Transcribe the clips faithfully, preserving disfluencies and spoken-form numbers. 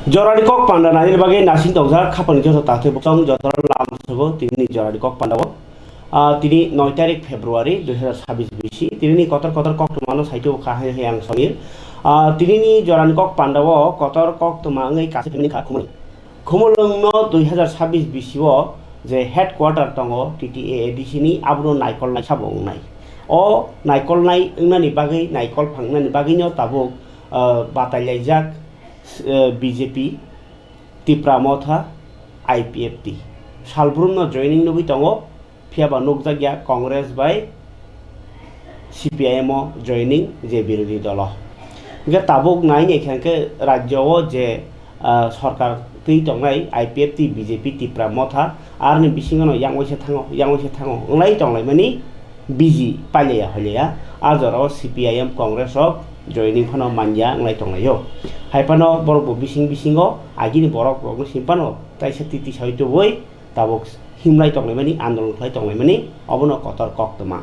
Jorani kok panda nainani bagwi nasing tongjak khapangni joto taktwi bwsong joto lam sogo tinini jorani kok panda o. Ah, tini noi tarik February dui hazar sabbish bisi tinini kotor kotor koktwma no saitwi kha hai hai ang songir. Ah, tinini jorani kok panda o kotor koktwma wngwi kaisa phimani kha khumui. Khumulwngno dui hazar sabbish bisi o je headquarter tongo T T A A D C ni, abono naikolnai sabo wngnai. O naikolnai wngnani bagwi, naikolphang wngnani bagwino tabuk, ah, batailaijak, eh, B J P, Tipra Motha, I P F T. Salbrumno joining nugwi tongo, phiyaba nukjakya Congress bai C P I M o joining je birodhi dolo. Hingke tabuk nai nai khe hingke rajyo o je, ah, sorkar twi tongnai I P F T, B J P, Tipra Motha, aroni bisingo no yang waisa thango, yang waisa thango, wngwi tonglaimani biji pailaya hoilaya, ah jorao C P I M Congress rok joining phano manya wngwi tonglaio. Hai phano borok bo bising bisingo agini borok rokno simi phano taisa titi sawi tubui tabuk himlai tonglaimani, andolon khlai tonglaimani, obono kotor koktwma.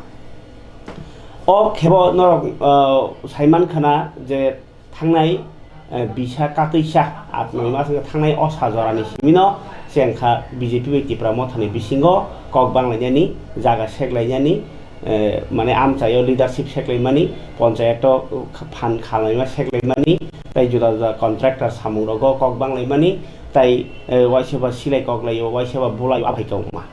O khebo norok, ah, saiman khana je thangnai, eh, bisa katwisa at noi mas wngkha thangnai o sa jorani simino chengkha B J P bai Tipra Mothani bisingo kok banglainani, jaga seklainani, eh, mane amchaio leadership seklaimani, ponchayato phan khalmaima seklaimani, tei juda juda contractor samungrogo kok banglaimani, tei, eh, waisaba silai koklaio, waisaba bulaio, aphai khe wngma.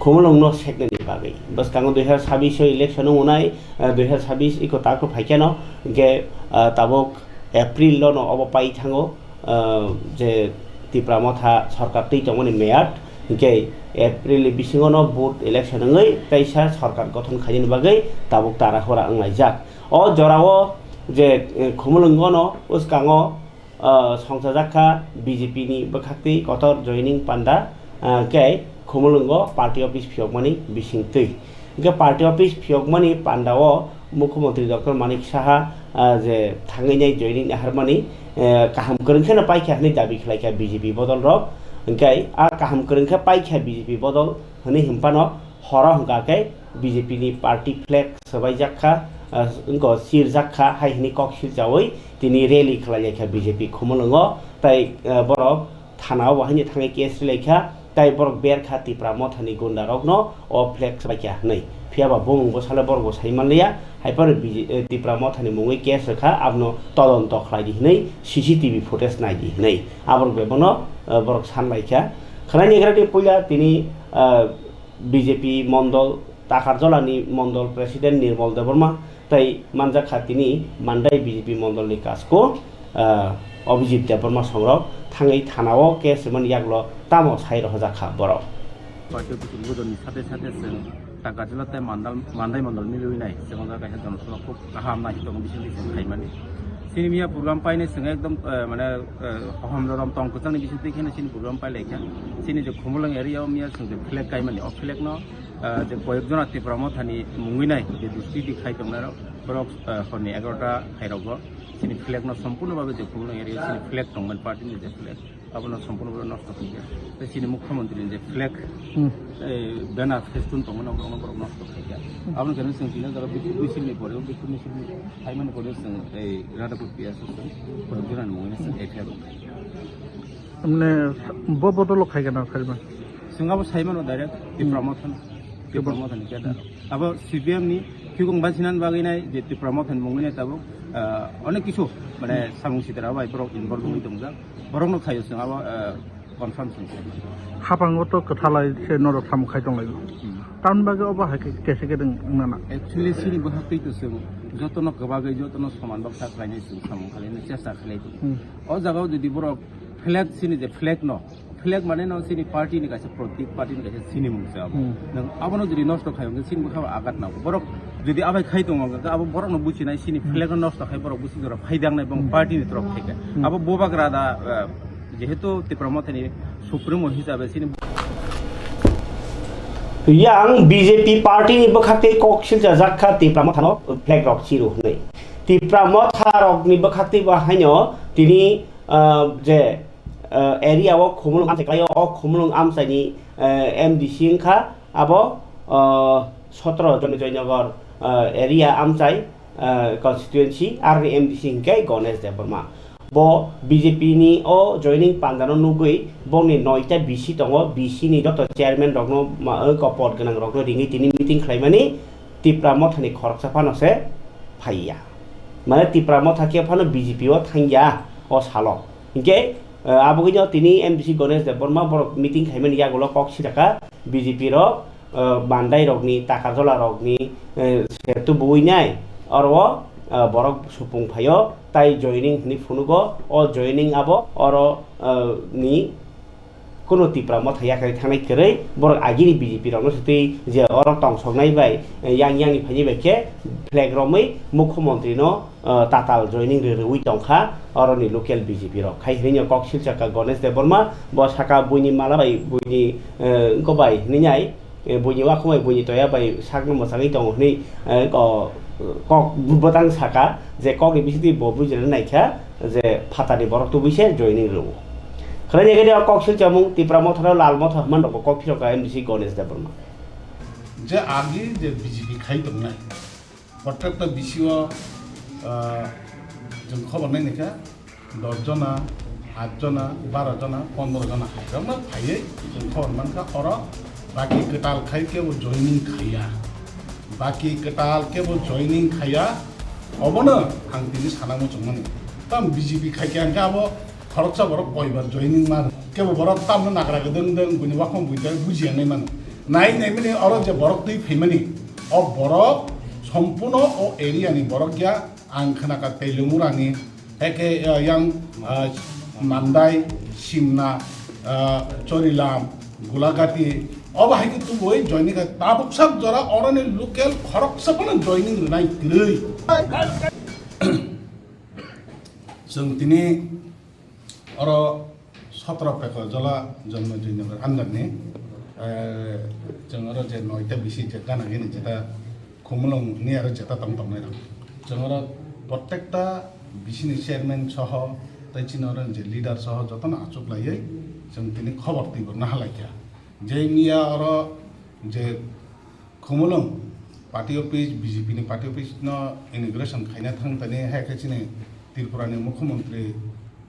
Khumulwngno seknani bagwi. Bwskango dui hazar sabbish o election wngnai, eh, dui hazar sabbish iko tako phaikheno, hingke, eh, tabuk April lono obo pai thango, eh, je Tipra Motha sorkar twi tongmani meyad, hingke April ni bisingono vote election wngwi teisa sorkar gothon khainani bagwi tabuk tara hora wnglaijak. O jorao je, eh, Khumulwngono bwskango, ah, songchajak kha B J P ni bwkhaktwi kotor joining panda, ah, khe Khumulwngo party office phiyokmani bisingtwi. Hingkhe party office phiyokmani pandao Mukhyamantri Doctor Manik Saha, ah, je thangwi nai joining naharmani, eh, kaham kwrwng kheno paikha hwnwi dabi khlaikha B J P bodol rok. Hingkhe a kaham kwrwng khe paikha B J P bodol hwnwi hinphano horo hwnkha khe B J P ni party flag swbaijak kha, ah, wngkha sirjak kha hai hwnwi kok silchaui tini rally khlailaikha B J P Khumulwngo, tei, ah, borok thana o bo haino thangwi case rwlaikha, tei borok berkha Tipra Mothani gunda rokno o flag swbaikha hwnwi. Phiyaba bumung bwsalo borok bo sai manliya, hai phano B J, eh, Tipra Mothani mungwi case rwkha, abono todonto khlaidi hwnwi C C T V footage naidi hwnwi aborok bebakno, eh, borok sanlaikha. Khwnai ni gra di puila tini, eh, B J P mondol, Takarjolani mondol president Nirmol Debbarma tei manjak kha tini Mandai B J P mondolni kasko, ah, Abhijit Debbarma songrok thangwi thanao case rwmani yaklo tamo sai rohorjak kha borok. Party office ni bodolni sate sate chwng Takarjola tei Mandal, Mandai mondol miliwi nai chwng o jaga kaisa jonosabha khub kaham nai tongo bising bising khaimani. Chini miya program painai chwng ekdom, eh, mane, eh, hohom rorom tong kwchangni bising twi kheno chini program pailaikha. Chini je Khumulwng area o miya chwng je flag kaimani, o flag no, ah, je koyek jona Tipra Mothani mungwi nai je dusti di khai tongnai rok, borok, ah, horni egarota hai rogo chini flag no sompurno babe je Khumulwng area chini flag tongmani party ni je flag abono sompurno babe nosto khaikha. Tei chini Mukhyamantri ni je flag, Hmm. eh, banner festun tongmani oborok no borok nosto khaikha. Hmm. Abono khe chwng tini jaga bikhuk misil ni pore, bikhuk misil ni phaimani pore chwng ei Radhapur P S o chwng koyek jona ni mungwi no chwng F I R rok khaikha. Mane bo bodolo khai gana kharima. Chwng abo sai mano direct Tipra Hmm. Motha ni. Tipra Tipra. Motha ni keda. Hmm. Abo C P M ni khikung bachinan bagwi nai je Tipra Motha ni mungwi nai tabuk, ah, onek kisu mane Hmm. samung sitra bai borok involve wngwi tongjak. Borok no khayo chwng abo, ah, confirm chwng sai mano. Hapango to kwthalai se norok samung khai tonglaio. Hmm. Tamni bagwi obo hai khe kese khe wng nana. Actually chini bwkhak twi to chwng jotono kwbagwi jotono soman baksa khlainai chwng samung khlainai chesta khlai tongo. Hmm. O jagao jodi borok flag chini je flag no, flag mane no chini party ni kaisa protik, party ni kaisa sinimung se abo. Hmm. Nwng abono jodi nosto khai hwnkhe chini bwkha agat nango. Borok jodi abai khai tongo hwnkhe abo borok no buchinai chini Hmm. flag no nosto khai borok busi jora phai dangnai bong Hmm. party ni torok theke. Hmm. Abo bubagra da, eh, jehetu Tipra Mothani supremo hisabe chini Yang B J P party ni bwkhak tei kok silchajak kha Tipra Mothano flag rok chiru hwnwi. Tipra Motha rok ni bwkhak tei bo haino tini, ah, je, ah, area o Khumulwng amchai khlaio, o Khumulwng amchai ni, eh, M D C wngkha abo, ah, sotro Joynagar, ah, area amchai, ah, constituency, aroni M D C hwnkhe Ganesh Debbarma. Bo B J P ni o joining panda no nugwi bongni noita B C tongo, B C ni joto chairman rokno ma-, o pod gwnang rokno ringwi tini meeting khlaimani Tipra Motha ni khoroksa phano se phaiya. Mane Tipra Motha khe phano B J P o thangya o salo. Hinkhe, eh, abogwino tini M D C Ganesh Debbarma borok meeting khaimani yagulo kok siraka B J P rok, eh, Mandai rokni, Takarjola rokni, eh, se tubuwi nai oro, eh, borok supung phaio tai joining hwnwi phunugo. O joining abo oro, eh, ni Kunu Tipra Motha yakarwi thangnai kwrwi, borok agini B J P rokno se twi je oro tongsoknai bai, eh, yang yangni phaini bai khe flag romwi Mukhyamantri no, eh, tatal joining rw-, rwui tongkha oroni local B J P rok. Khai hinwi kok silchakha Ganesh Debbarma, bo saka buini mala bai buini, eh, wngko bai hinwi nai, eh, buini wakhumai buini toya bai sakno mwchangwi tongo hinwi, eh, ko-, kok bwtang saka je kokni bisingtwi bo bujina naikha je phatani borok tubui se joining rwo. Khwlaini gede o kok silchamung Tipra Motha no Lal Motha hwnman rokbo kok phirokha M D C Ganesh Debbarma. Je agi je B J P khai tongnai, protekta B C o, ah, chwng khobor nai naikha, dos jona, aat jona, baro jona, pondro jona hai rokno phaiwi chwng khobor mankha, oro baki kwtal khai kebo joining khaiya, baki kwtal kebo joining khaiya, obono ang tini sana muchungmani. Tam B J P khai khe ang khe abo khoroksa borok koibar joining mano, kebo borok tamno nagra gdwng dwng buini wakhong buini bujiya nai mano. Nai nai mani oro je borok twi phaimani, o borok sompuno o area ni borok ya, ang khna ka Teilungurani, eke, eh, yang, eh, Mandai, Simna, eh, Chorilam, Gulagati, obo hai khe tubui joining kha tabuk sak jora oroni local khoroksa phano joining rwnai kwrwi. Chwng tini oro Sotro Peko Jola Janmajoi Nagar under ni, eh, chwng oro je noita bisi je gana gini jeta Khumulwng ni aro jeta tong tongnai rok. Chwng oro protekta bisini chairman soho tei chini oro je leader soho jotono achuk laiwi chwng tini khobor twibo nahalaikha. Je miya oro je Khumulwng party office, B J P ni party office no inauguration khaina thang tani hai khe chini Tripura ni Mukhyamantri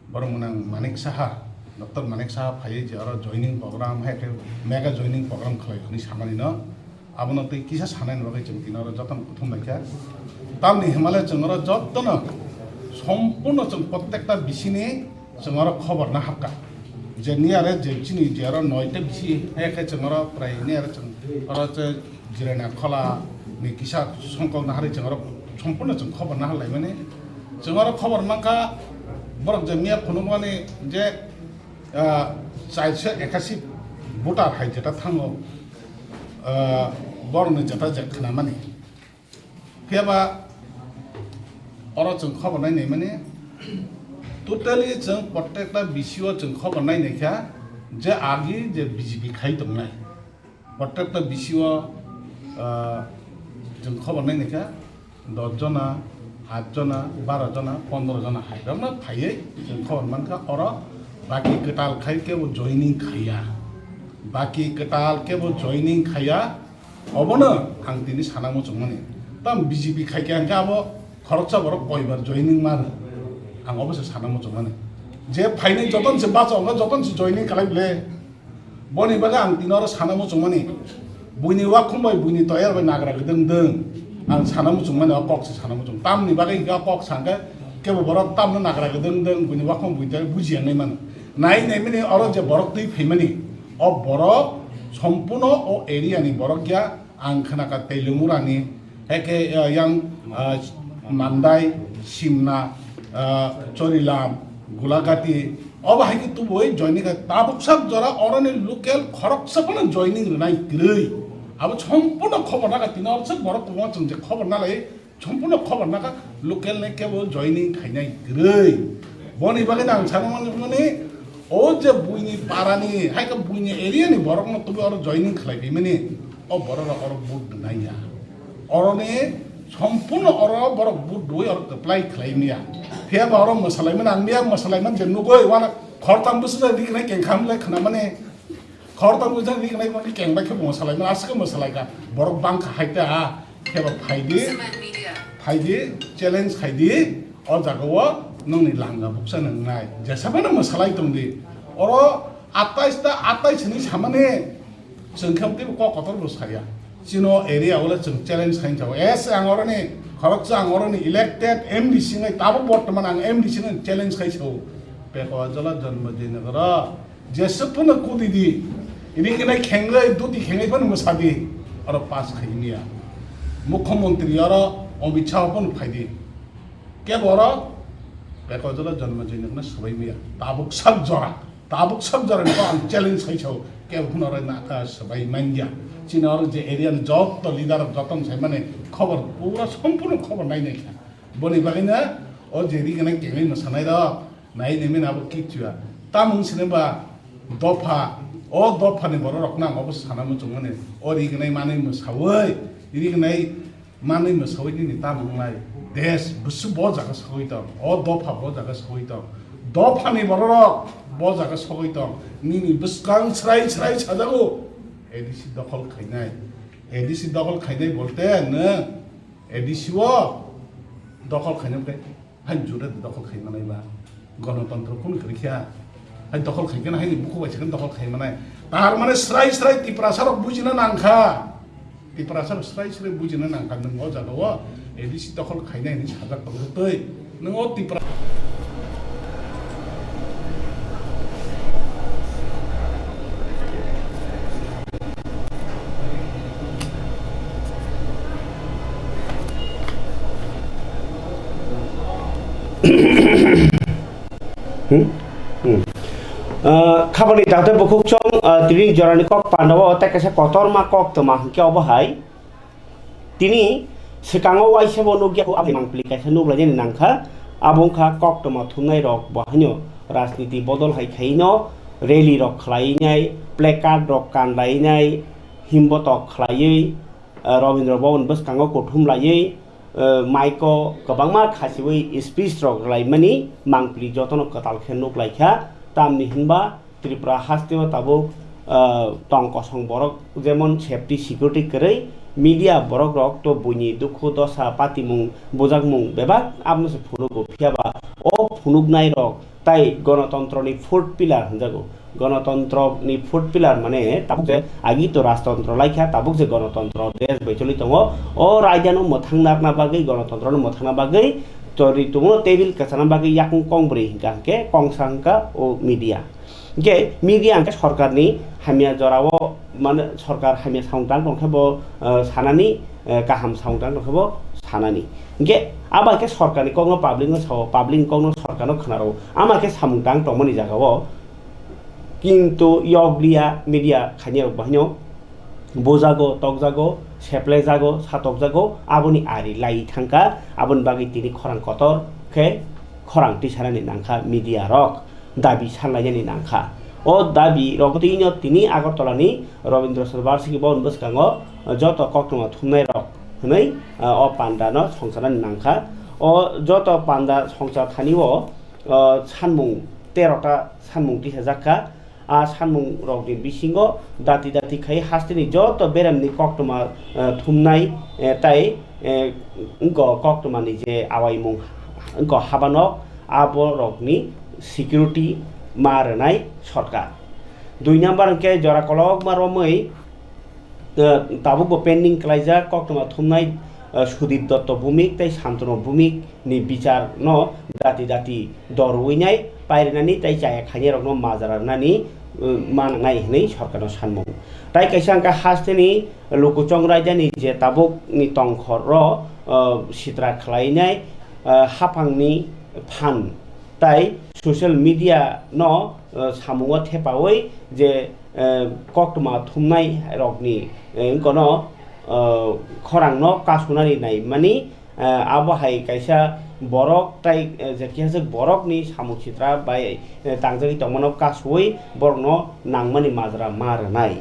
borok mwnang Manik Saha, Doctor Manik Saha phaiwi je oro joining program, hai khe mega joining program khlai hwnwi samani no, abono tei kisa sanani bagwi chwng tini oro jotono kuthum laikha. Tamni hwnmale chwng oro jotono sompurno chwng protekta bisini chwng oro khobor na habkha. Je niyare je chini je oro noita bisi, hai khe chwng oro prai niyare chwng oro je Jirania Khola ni kisa songkok naharwi chwng oro sompurno chwng khobor nahar laimani. Chwng oro khobor mankha, borok je miya phunukmani je, ah, chairso ekasi voter hai jeta thango, ah, borokni jeta je khnamani. Phiyaba oro chwng khobor nai naimani, totally chwng protekta B C o chwng khobor nai naikha je agi je B J P khai tongnai. Protekta B C o, ah, chwng khobor nai naikha, dos jona, aat jona, baro jona, pondro jona hai rokno phaiwi chwng khobor mankha, oro baki kwtal khai kebo joining khaiya, baki kwtal kebo joining khaiya, obono ang tini sana muchungmani. Tam B J P khai khe ang khe abo khoroksa borok koibar joining mano, ang obo se sana muchungmani. Je phainai joton se bacha, joton se joining khlai bole. Boni bagwi ang tini oro sana muchungmani, buini wakhum bai buini toyar bai nagra gdwng dwng, ang sana muchungmani, o kok se sana muchung. Tamni bagwi hwnkhe o kok sa hwnkhe kebo borok tamno nagra gdwng dwng, buini wakhum buini toyar bujiya nai mano. Nai nai mani oro je borok twi phaimani, o borok sompuno o area ni borok ya, ang khna ka Teilungurani, hai khe, ah, yang, ah, Mandai, Simna, ah, Chorilam, Gulagati, obo hai khe tubui joining kha tabuk sak jora oroni local khoroksa phano joining rwnai kwrwi. Abo sompurno khobor naka tini oro se borok kwbangma chwng je khobor nalai sompurno khobor naka local ni kebo joining khainai kwrwi. Boni bagwi ang sana mani, o je buini parani, hai khe buini area ni borokno tubui oro joining khlai phaimani, o borok rok oro vote rwnai ya. Oroni sompurno oro borok vote rwui oro kwplai khlai maya. Phiya ba oro mwsalaimani ang miya mwsalaimani je nugui wana khortam bwswk rik nai kengkham le khwnamani. Khoroktham bwswk rik nai mani keng bai khe bo mwsalaimani aswk mwsalaikha. Borok bangkha hai ta ha. Phiya ba phaidi, phaidi, challenge khaidi, o jaga o Nokni langa bukcha nang nai. Jesa phano mwsalai tong di. Oro atais ta atais hinwi samani chwng khe teibo kok kotor bo saya. Chino area o le chwng challenge khai sao. Yes, ang oroni khoroksa ang oroni elected M D C nai tabuk bortoman ang M D C nai challenge khai sao. Peko jola jonmo din nagoro. Jesa phano kudi di. Ini kene khengai duti khengai phano mwsa di. Oro pass khai niya. Mukhyamantri oro Amit Shah phano phai di. Kebo oro peko jola jonmo din nagoro swbai maya. Tabuk sak jora. Tabuk sak jora ni ang challenge khai sao. Kebo phano oro na ka swbai manya. Chini oro je area ni joto leader joto sai mane khobor pura sompurno khobor nai nai kha. Boni bagwi na o je ri gana kengwi mwsanai rok. Nai nai mena abo kichua. Tamung sini ba dopha. O dopha ni borok rok nang obo sana muchung mani. O ri gnai manwi mwsawi. Ri gnai manwi mwsawi nini tamung lai. Des busu bo jaga sawi tong. O dopha bo jaga sawi tong. Dopha ni borok rok bo jaga sawi tong. Nini bwskang srai srai sajago. A D C dokhol khainai. A D C dokhol khainai bolte nwng A D C o dokhol khainai bwkhe. Hai jura de dokhol khai manai ba. Gonotontro kunu kwrwi kha. Hai dokhol khai kena hai ni bukhuk bai sakhen dokhol khai manai. Tar mane srai srai Tiprasa rok bujina nang kha. Tiprasa rok srai srai bujina nang kha. Nwng o jaga o A D C dokhol khainai hinwi sajak tongo tei. Nwng o Tipra Hmm? Hmm. Ah, khabangni dakte bukhuk chong, ah, tini jorani kok pandao tei kaisa kotorma kok toma hwnkhe obo hai. Tini swkango waisa bo nukya, abo mangpili kaisa nuklainani nangkha. Abo wngkha koktwma thumnai rok bo haino rajniti bodol hai khaino rally rok khlainai, placard rok kanlainai, himbotok khlaiwi, ah, Rabindra Bhaban bwskango kuthum laiwi, ah, mike o kwbangma khasiwi speech rok laimani mangpili jotono kwtal khe nuklaikha. Tamni hinba Tripura hasteo tabuk, ah, tong kosong borok, jemon safety security kwrwi, media borok rok to buini dukhu dosa, patimung, bujakmung bebak abono se phunugo, phiya ba o phunuknai rok tai gonotontroni fourth pillar hwnjago. Gonotontroni fourth pillar mane tabuk je agi to rajtontro laikha, tabuk je gonotontro desh bai choli tongo, o raidano mwthang narwkna bagwi, gonotontrono mwthangna bagwi chori tongo, table kwchana bagwi yakung kong bwrwi hwnkha hwnkhe kongsa hwnkha o media. Hingke media hingke sorkarni hamya jorao, mane, sorkar hamya samung tang tongkhe bo, eh, sanani, eh, kaham samung tang tongkhe bo sanani. Hingke abo hingke sorkarni kokno public no sao, public ni kokno sorkarno khwnaro. Ama khe samung tang tongmani jagao kintu yokliya media khainai rok bahaino bujago, tokjago, seplaijago, satokjago, aboni ari lai thangkha, aboni bagwi tini khorang kotor khe khorang tisanani nangkha media rok. Dabi sanlainani nangkha. O dabi rok twino tini Agartala ni Rabindra Sarbarsiki Bhavan bwskango joto koktwma thumnai rok hwnwi, ah, o panda no songcharnani nangkha. O joto panda songchar thani o, ah, sanmung tero ta sanmung tisajak kha. A sanmung rok ni bisingo dati dati khai hasteni joto berem ni koktwma, ah, thumnai, eh, tai, eh, wngkha koktwma ni je awaimung wngkha habanok, aborokni security ma rwnai sorkar. Dui number hwnkhe jora kolokma romwi, eh, tabukbo pending khlaijak koktwma thumnai, eh, Sudip Dotto Bhumik tei Santanu Bhumik ni bichar no dati dati dorwinai pairinani tei chaya khainai rokno majra rwnani, eh, mananai hwnwi sorkarno sanmung. Tai kaisa hwnkhe hasteni lukuchong raidani je tabukni tongkhor ro, eh, sitra khlainai, eh, haphangni phan tai social media no, eh, samungo thepawi je, eh, koktwma thumnai rokni, eh, wngkono, eh, khorangno kasunani naimani, eh, abo hai kaisa borok tai, eh, je kiyaswk borokni samung sitra bai, eh, tangjagwi tongmano kasuwi borokno nangmani majra ma rwnai.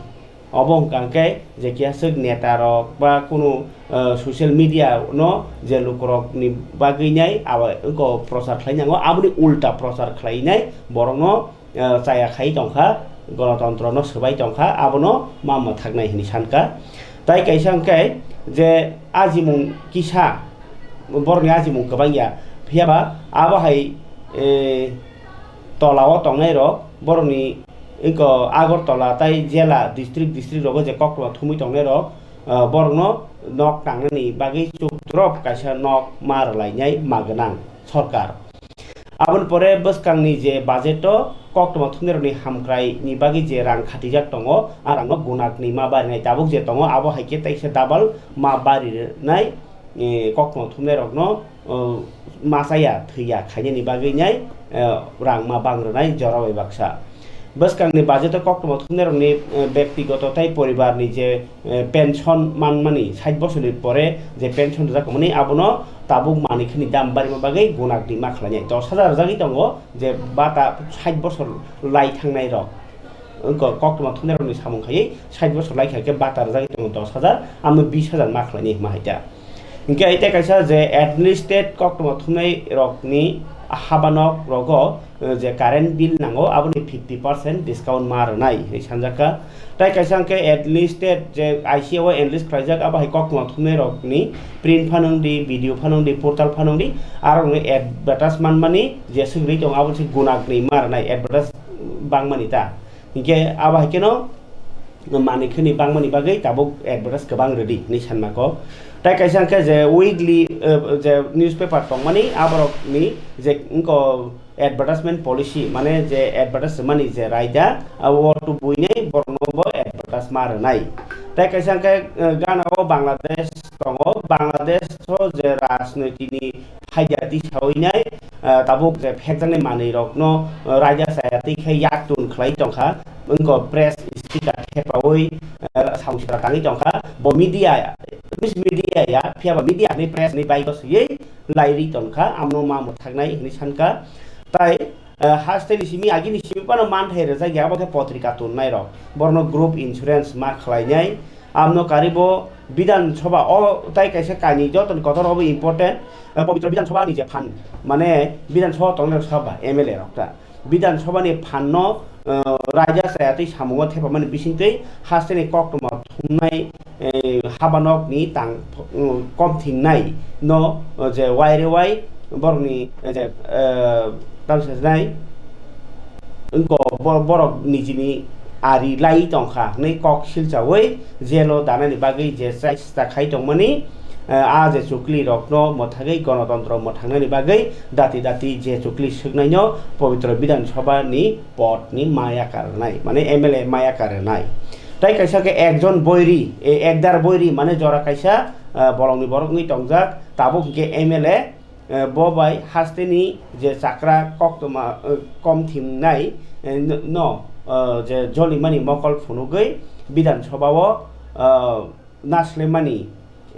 Obo hwnkha hwnkhe je kiyaswk neta rok ba kunu, eh, social media no je lukurokni bagwi nai abo wngkha prochar khlai nango, aboni ulta prochar khlainai borokno, eh, chaya khai tongkha, gonotontro no swbai tongkha, abono ma mwthaknai hinwi sankha. Tai kaisa hwnkhe je ajimung kisa, borokni ajimung kwbang ya, phiya ba abo hai eh, tola o tongnai rok, borokni iko Agartala tai jela district district rogo je koktwma thumwi tongnai rok, eh, borokno nok tangnani bagwi chukdrop kaisa nok ma rwlainai ma gwnang sorkar. Aboni pore bwskangni je budget o koktwma thumnairokni hamkraini bagwi je rang khatijak tongo, a rangno gunakni ma barinai tabuk je tongo, abo hai khe teisa double ma barinai, eh, koktwma thumnairokno, oh, ma chaya thwiya khainani bagwi nai, eh, rang ma bang rwnai jora bai baksa. Bwskangni budget o koktwma thumnairokni, eh, bektigoto tei poribarni je, eh, pension manmani sait bosorni pore je pension rijak tongmani abono tabuk manwi khani dam barima bagwi gunakni ma khlainai dos hajar rwjagwi tongo je bata sait bosor lai thangnai rok. Wngkha koktwma thumnairokni samung khaiwi sait bosor lai kha khe bata rwjagwi tongo dos hajar, amo bis hajar ma khlainai hwnma hai ta. Hinkhe tei kaisa je administrate koktwma thumnairokni habanok rogo, eh, je current bill nango, aboni fifty percent discount ma rwnai hinwi sanjakha. Tai kaisa hwnkhe administrate je I C A o enlist khlaijak, abo hai koktwma thumnairokni print phano wngdi, video phano wngdi, portal phano wngdi, arokni advertise manmani je swgri tongo, abo se gunakni ma rwnai advertise bangmani ta. Hinkhe abo hai kheno manwi khani bangmani bagwi tabuk advertise kwbang rwdi hinwi sanma kok. Tai kaisa hwnkhe je weekly, eh, je newspaper tongmani aborokni je wngkha advertisement policy, mane je advertise rwmani je raida, abo to buinai borokno bo advertise ma rwnai. Tai kaisa hwnkhe, eh, gana o Bangladesh tongo, Bangladesh o je rajnitini haida tisawi nai, ah, tabuk je phekjaknai manwi rokno, ah, raida chaya twi khe yak tun khlai tongkha, wngkha press speaker thepaui, ah, samung sara tangwi tongkha, bo media, media ya, phiya ba media ni press ni baigo swiwi lairwi tongkha, amno ma mwthaknai hinwi sankha. Tai, ah, hasteni simi agini simi phano manthai rwjak ya, abo khe potrika tunnai rok, borno group insurance ma khlainai, amno karibo Bidhan Sabha o tai kaisa kainwi jotoni kotor obo important, eh, Pabitra Bidhan Sabha ni je phan, mane Bidhan Sabha tongnai rok sabha M L A rok ta. Bidhan Sabha ni phan no, eh, raida chaya twi samungo thepamani bisingtwi hasteni koktwma thumnai, eh, habanok ni tang, eh, kom thingnai no, eh, je wai re wai borokni, eh, je, eh, tamsa nai wngkha bo-, borok nijini ari lai tongkha hwnwi kok silchaui jelo danani bagwi je chesta khai tongmani, eh, a je chukli rokno mwthagwi gonotontro mwthangnani bagwi dati dati je chukli swknaino Pabitra Bidhan Sabha ni pod ni maya karnai, mane M L A maya karnai. Tai kaisa khe ekjon boiri, eh, ekdar boiri, mane jora kaisa, eh, bolongni borok wngwi tongjak, tabuk hinkhe M L A, eh, bo bai hasteni je chakra koktwma, eh, kom thimnai, eh, no, no, eh, je jolimani mokol phunugwi Bidhan Sabha o, eh, naslemani,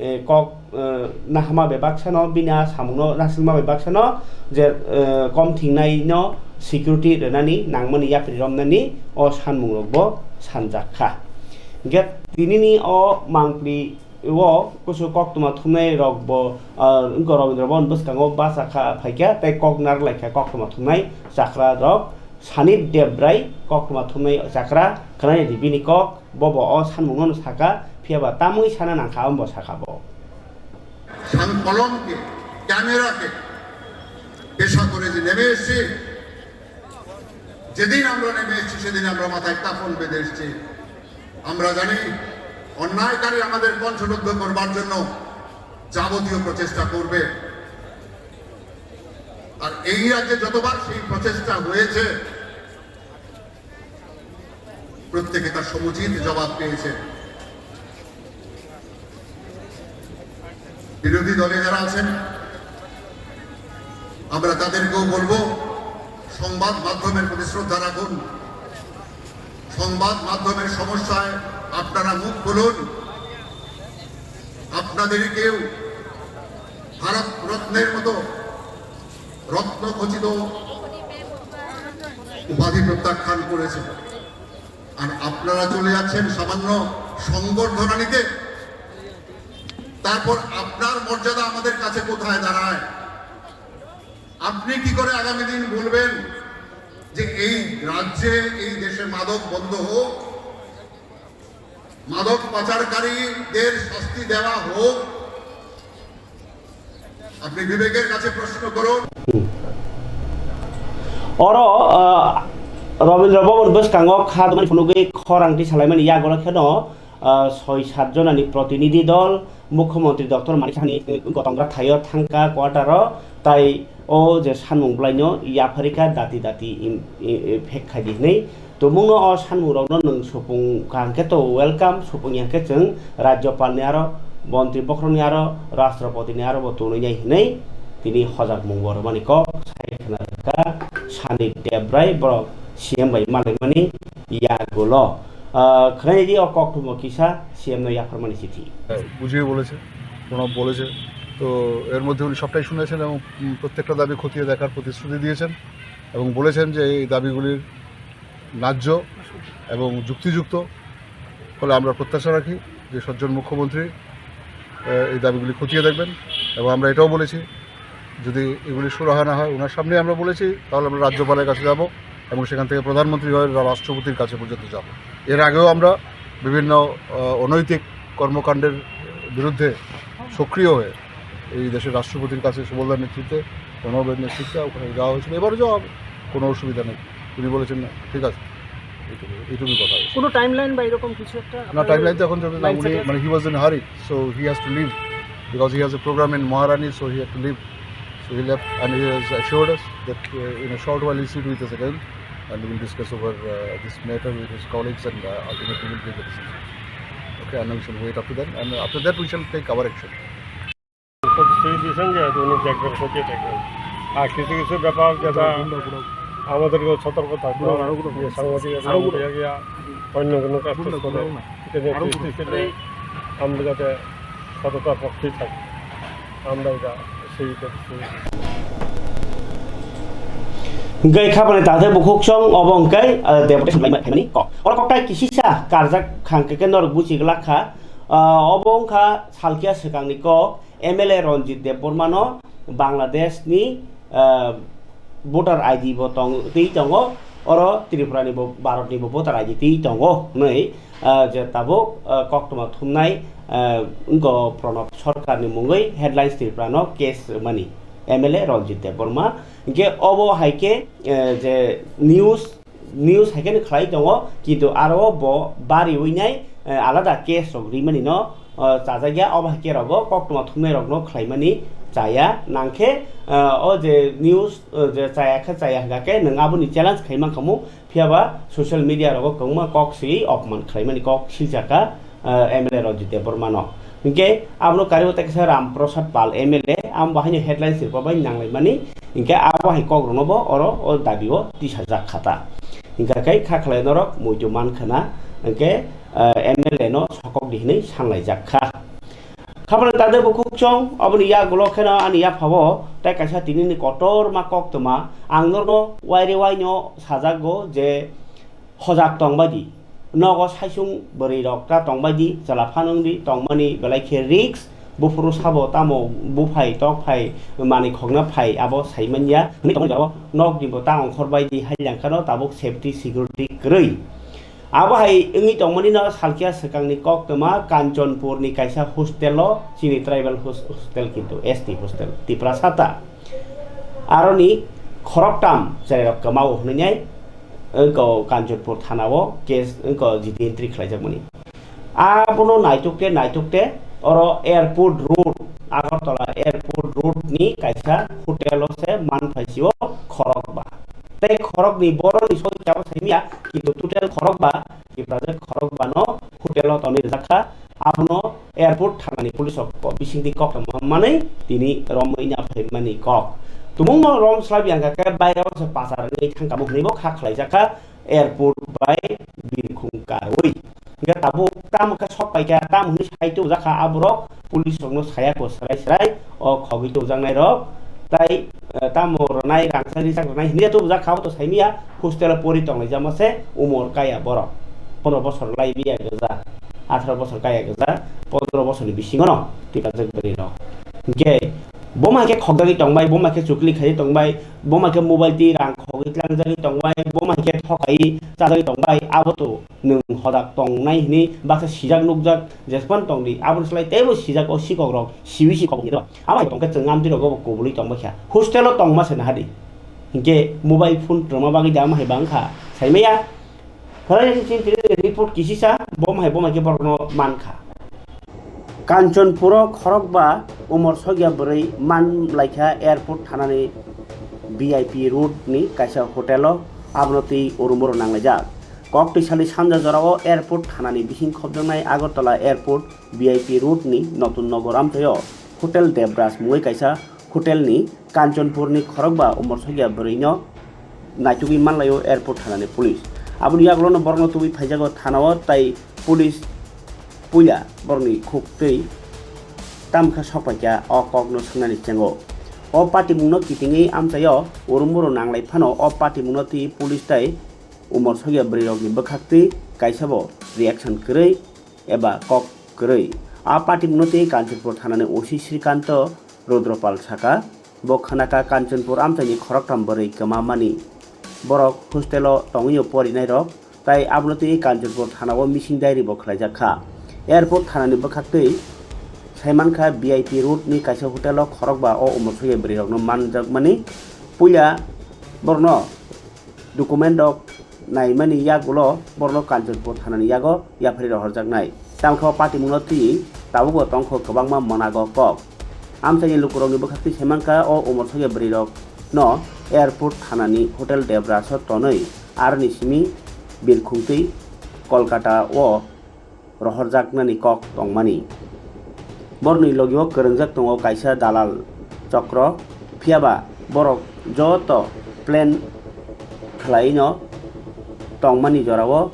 eh, kok, eh, nahama bai baksano, bini a samungno nasilma bai baksano je, eh, kom thingnaino security rwnani nangmani yapri romnani o sanmungrokbo sanjakha. Hinkhe tinini o mangpli o kusu koktwma thumnai rokbo, ah, wngkha Rabindra Bhaban bwskango bacha kha phaikha tei kok narwk laikha koktwma thumnai chakra rok. Sanit Debrai koktwma thumnai chakra khwnai di bini kok, bobo o sanmungno saka, phiya ba tamwi sana nangkha, ombo saka bo. সান কলমকে, ক্যামেরাকে পেশা করে যে নেমে এসেছি, যেদিন আমরা নেমে এসেছি সেদিন আমরা মাথায় কাফন বেঁধে এসেছি। আমরা জানি অন্যায়কারী আমাদের কণ্ঠরোধ করবার জন্য যাবতীয় প্রচেষ্টা করবে। আর এই রাজ্যে যতবার সেই প্রচেষ্টা হয়েছে, প্রত্যেকে তার সমুচিত জবাব পেয়েছে। বিরোধী দলে যারা আছেন, আমরা তাদেরকেও বলবো, সংবাদ মাধ্যমের প্রতি শ্রদ্ধা রাখুন। সংবাদ মাধ্যমের সমস্যায় আপনারা মুখ খুলুন। আপনাদেরকেও ভারত রত্নের মতো রত্নখচিত উপাধি প্রত্যাখ্যান করেছে। আর আপনারা চলে যাচ্ছেন সামান্য সংবর্ধনা নিতে, তারপর আপনার মর্যাদা আমাদের কাছে কোথায় দাঁড়ায়? আপনি কি করে আগামী দিন বলবেন যে এই রাজ্যে, এই দেশে মাদক বন্ধ হোক, মাদক পাচারকারীদের শাস্তি দেওয়া হোক? আপনি বিবেকের কাছে প্রশ্ন করুন। Oro, ah, Rabindra Bhaban bwskango kha dwmani phunugwi khorang tisalaimani yagulo kheno, ah, soi sat jonani protinidhi dol Mukhyamantri Doctor Manik Sahani gotong thaio thangkha quarter-o, tai o je sanmung bwlaino yapharikha dati dati im-, i-, i-, phek khaidi hwnwi. Tumungno o sanmungrokno nwng supung kaham khe to welcome, supung ya khe chwng Rajyapalni aro, Montri bokhorokni aro, Rashtrapatini aro bo tonwi nai hwnwi tini hojakmung bo rwmani kok sai khna rwkha Sani Debrai, borok C M bai malaimani yagulo. Ah, khwnai di o koktwma kisa C M no yapharmani chithi. বুঝিয়ে বলেছে, প্রণব বলেছে। তো এর মধ্যে উনি সবটাই শুনেছেন এবং, উম, প্রত্যেকটা দাবি খতিয়ে দেখার প্রতিশ্রুতি দিয়েছেন এবং বলেছেন যে এই দাবিগুলির ন্যায্য এবং যুক্তিযুক্ত। ফলে আমরা প্রত্যাশা রাখি যে সজ্জন মুখ্যমন্ত্রী, আহ, এই দাবিগুলি খতিয়ে দেখবেন। এবং আমরা এটাও বলেছি, যদি এগুলি সুরাহা না হয়, ওনার সামনেই আমরা বলেছি, তাহলে আমরা রাজ্যপালের কাছে যাব এবং সেখান থেকে প্রধানমন্ত্রী হয়ে রা-, রাষ্ট্রপতির কাছে পর্যন্ত যাব। এর আগেও আমরা বিভিন্ন, আহ, অনৈতিক কর্মকাণ্ডের বিরুদ্ধে সক্রিয় হয়ে এই দেশের রাষ্ট্রপতির কাছে সুবলদার নেতৃত্বে, প্রণবের নেতৃত্বে ওখানে যাওয়া হয়েছিল। এবারও যাওয়া হবে, কোনো অসুবিধা নেই। উনি বলেছেন, "না, ঠিক আছে।" এইটুকু, এইটুকুই কথা হয়েছে। কোনো টাইমলাইন বা এরকম কিছু একটা না, আপনাদের টাইমলাইন তো এখন চলছে না, লাইন উনি, সেট আছে? মানে, he was in a hurry, so he has to leave, because he has a program in Maharani, so he had to leave. So he left and he has assured us that, uh, in a short while he'll sit with us again and we'll discuss over, uh, this matter with his colleagues and, uh, ultimately we'll take a decision. Okay, and we shall wait up to that, and after that we shall take our action. প্রতিশ্রুতি দিয়েছেন যে উনি দেখবেন, খতিয়ে দেখবেন। আর কিছু কিছু ব্যাপার যেটা আমাদেরকেও সতর্ক থাকতে হবে, যে সাংবাদিকরা অন্য কোনো কাজ টাজ করে, এটা নিয়ে দৃষ্টি দিলে আমরা যাতে সততার পক্ষেই থাকি, আমরা এটা সেই করছি। Hingke khabani tathe bukhuk song obo hingke, ah, deputation laima phaimani kok. Oro koktai kisisa karjak khang khe norok buchi glak kha. Ah, obo wngkha salkia swkangni kok, M L A Ranjit Debbarma no Bangladesh ni, ah, voter I D bo tong, twi tongo, oro Tripura ni bo, Bharat ni bo voter I D twi tongo hwnwi, ah, je tabuk, ah, koktwma thumnai, ah, wngkha Pranab Sarkar ni mungwi headlines Tripura no case rwmani M L A Ranjit Debbarma. Hingke obo hai khe, eh, je news, news hai khe no khlai tongo, kintu aro bo bariwi nai, eh, alada case rok rimani no, eh, chajakya, obo hai khe rogo koktwma thumnai rok no khlaimani chaya nangkhe, eh, o je news, eh, je chaya khe chaya hwnkha khe nwng aboni challenge khai mankha mu, phiya ba social media rogo kwbangma kok swi opman khlaimani kok siljakha, ah, M L A Ranjit Debbarma no. Hingke abono kariwi tei kaisa Ram Prasad Pal M L A, amo bo haino headlines rwpa bai nanglaimani, hingke abo hai kok rokno bo oro o dabi o tisajak kha ta. Hingkha khe kha khlai norok muitu man khna, hingke, ah, M L A no sokok di hinwi sanlaijak kha. Khabra tade bukhuk chong, aboni yagulo kheno ani yaphabo tei kaisa tinini kotorma koktwma ang norno waire waino sajago je, hojak tongbaidi, nogo saisung bwrwi rok ta tongbaidi, chwla phanangdi tongmani belai khe risk, buphuru sabo tamo buphai tokphai manwi khokna phai abo saimanya hwnwi tongmani jora nokni bo ta ongkhor baidi hailang khano tabuk safety security kwrwi. Abo hai wngwi tongmani no salkhe swkangni koktwma Kanchanpurni kaisa hostel o, chini tribal hos-, hostel kintu S T hostel Tiprasa ta. Aroni khoroktam cherairok kwmao hwnwi nai wngkha Kanchanpur thana o case wngkha G D entry khlaijakmani. Abono naitukte naitukte oro airport road, Agartala airport road ni kaisa hotel o se manphaisio khorokba. Tei khorokni boroni soi kebo saimya, kintu total khorokba, Tiprajwk khorokbano hotel o tonwi rwjakha. Abono airport thanani police rok ko-, bisingtwi koktwma manwi tini romwi na phaimani kok. Tumungno rom slai biyang kha khe bairao se pachar wngwi thangkamo hwnwi bo kha khlaijakha airport bai birkhung karwi. Hingkhe tabuk tamo khe sok paikha, tamo hwnwi sai tubujak kha aborok police rokno saya ko swrai swrai o khogwi tubujaknai rok. Tai, eh, tamo rwnai rangchak rijak rwnai hwnwi tubujak kha, abo to saimanya. Hostel o pori tonglaijama se umor kaya borok, pondro bosor lai biya gajak, atharo bosor kaya gajak, pondro bosorni bisingo no tiprajak bwrwi rok. Hingke boma khe khokjagwi tongbai, boma khe chukli khaiwi tongbai, boma khe mobile twi rang khogwi tlangjagwi tongbai, boma khe thokai chajagwi tongbai, abo to nwng hodak tongnai hwnwi baksa sijak nukjak jespan tongdi, aboni slai teibo sijak o sikok rok siwi si khobok ni rok. Abo hai tongkhe chwng amtwi rogo bo kubului tongbai kha. Hostel o tongma se nahadi. Hinkhe mobile phone rwma bagwi da ma hai bang kha, saimaya. Horai chini tini report kisisa, bo ma hai bo ma khe borokno man kha. Kanchanpuro khorokba umor sokya bwrwi man laikha airport thanani V I P road ni kaisa hotel o, abono twi urumuru nanglaijak. Kok twi salni sanja jorao airport thanani bising khopjaknai Agartala airport V I P road ni Notun Nogor amchaio Hotel Devraj mungwi kaisa hotel ni Kanchanpur ni khorokba umor sokya bwrwi no naitugwi manlaio airport thanani police. Aboni yagulono borokno tubui phaijago thanao tai police puila borokni khuk twi tamkha sokpaikha o kokno swngnani chengo. O patimungno kitingwi amchaio urumuru nanglai phano o patimungno twi police tai umor sokya bwrwirokni bwkhaktwi kaisabo reaction kwrwi eba kok kwrwi. A patimungno twi Kanchanpur thanani O C Srikanto Rudropal saka, bo khwnakha Kanchanpur amchaini khoroktham bwrwi kwma mani. Borok hostelo tongwio porinairok, tai abono twi Kanchanpur thanao missing diary bo khwlaijak kha. Airport thanani bwkhaktwi saimankha V I P road ni kaisa hotel o khorokba o umor sokya bwrwirokno manjakmani. Puila borokno document rok naimani yagulo borokno Kanchanpur thanani yago yaphari rohorjaknai. Tamkhe o patimungno twi tabukbo tongkho kwbangma mwnago kok. Amchaini lukurokni bwkhaktwi saimankha o umor sokya bwrwirokno airport thanani Hotel Devraj o tonwi aroni simi birkhung twi Kolkata o rohorjaknani kok tongmani. Borokni logio kwrwngjak tongo kaisa dalal chokro, phiyaba borok joto plan khwlaino tongmani jorao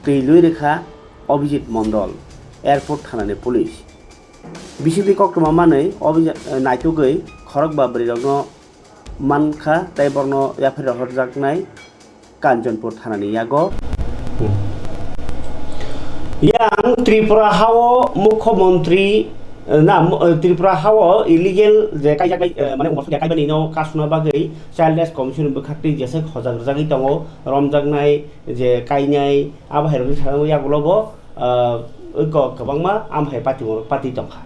twi lwi rwkha Abhijit Mondol, airport thanani police. Bisingtwi koktwma manwi Abhijit, eh, naitugwi khorokba bwrwirokno mankha tei borokno yaphari rohorjaknai Kanchanpur thanani yago. Yang Tripura hao Mukhyamantri, eh, na, mu-, eh, Tripura hao illegal je kaijak bai, eh, mane umor sokya kaibani no kasuna bagwi Child Rights Commission bwkhaktwi jeswk hojak rwjagwi tongo, romjaknai je kainai abo hai rokni saka yagulo bo ah, eko kwbangma amhai party borok party tongkha.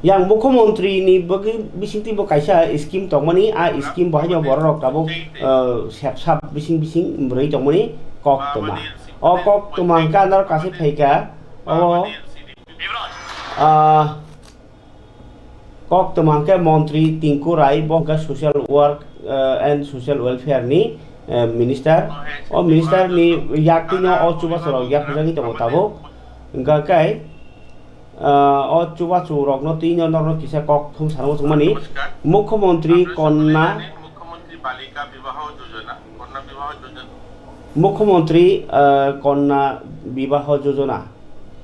Yang Mukhyamantri ni bagwi bisingtwi bo kaisa scheme tongmani, a scheme bo haino borok rok tabuk, ah, sep sap bising bising rwi tongmani kok toma. O kok toma hwnkhe anaro kaisa phaikha, o, ah, Koktwma hwnkhe Montri Tinku Rai, bo hwnkhe Social Work, eh, and Social Welfare ni, eh, Minister. O Minister ni yaktwino o chubachu rok yaphajagwi tongo tabuk. Hwnkha khe, eh, o chubachu rokno twino norokno kisa kok thum sana muchungmani. Mukhyamantri Konna Mukhyamantri Balika Bibaho Jojona, Konna Bibaho Jojona. Mukhyamantri, eh, Konna Bibaho Jojona